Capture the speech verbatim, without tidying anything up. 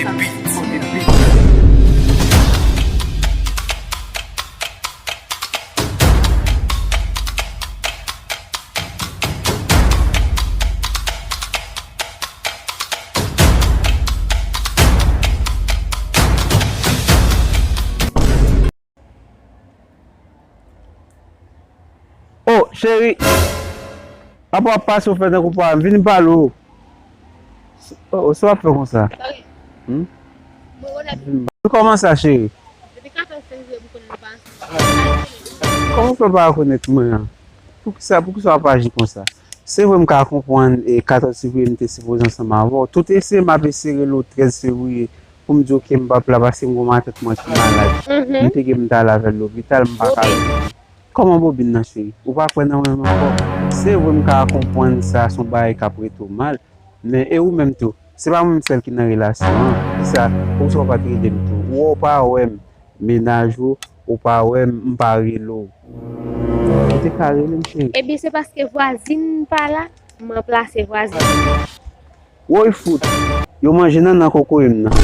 Oh, cheri. Apa w ap pase w fè tankou pa m? Vin m pale w. Oh, sa w ap fè konsa? Hmm? Kòman sa, cheri? Kòman w fè pa rekonèt mwen an? Poukisa, poukisa w ap aji konsa? Se vre m ka konprann e katòz fevriye m te sipoze ansanm avè w. Tout eseye m ap eseye rele w trèz fevriye pou m di w ke m p ap la paske m gon matant mwen ki malad. M te gen m t al avè l lopital, m pa ka rele. Kòman bobin nan, cheri? Ou pa kwè nan mwen menm ankò? Se vre m ka konprann sa se yon bagay k ap rete w mal, men e ou menm tou? Se pa mwen menm sèl ki nan relasyon an. Kisa? Poukisa w pa t rele m tou? Ou wè w pa wè m, mennaj ou, ou pa wè m, m pa rele w. Ou te ka rele m, cheri. Ebyen, se paske vwazin pa la, m ranplase vwazin. Woy fout! Yo manje nannan kokoye m nan.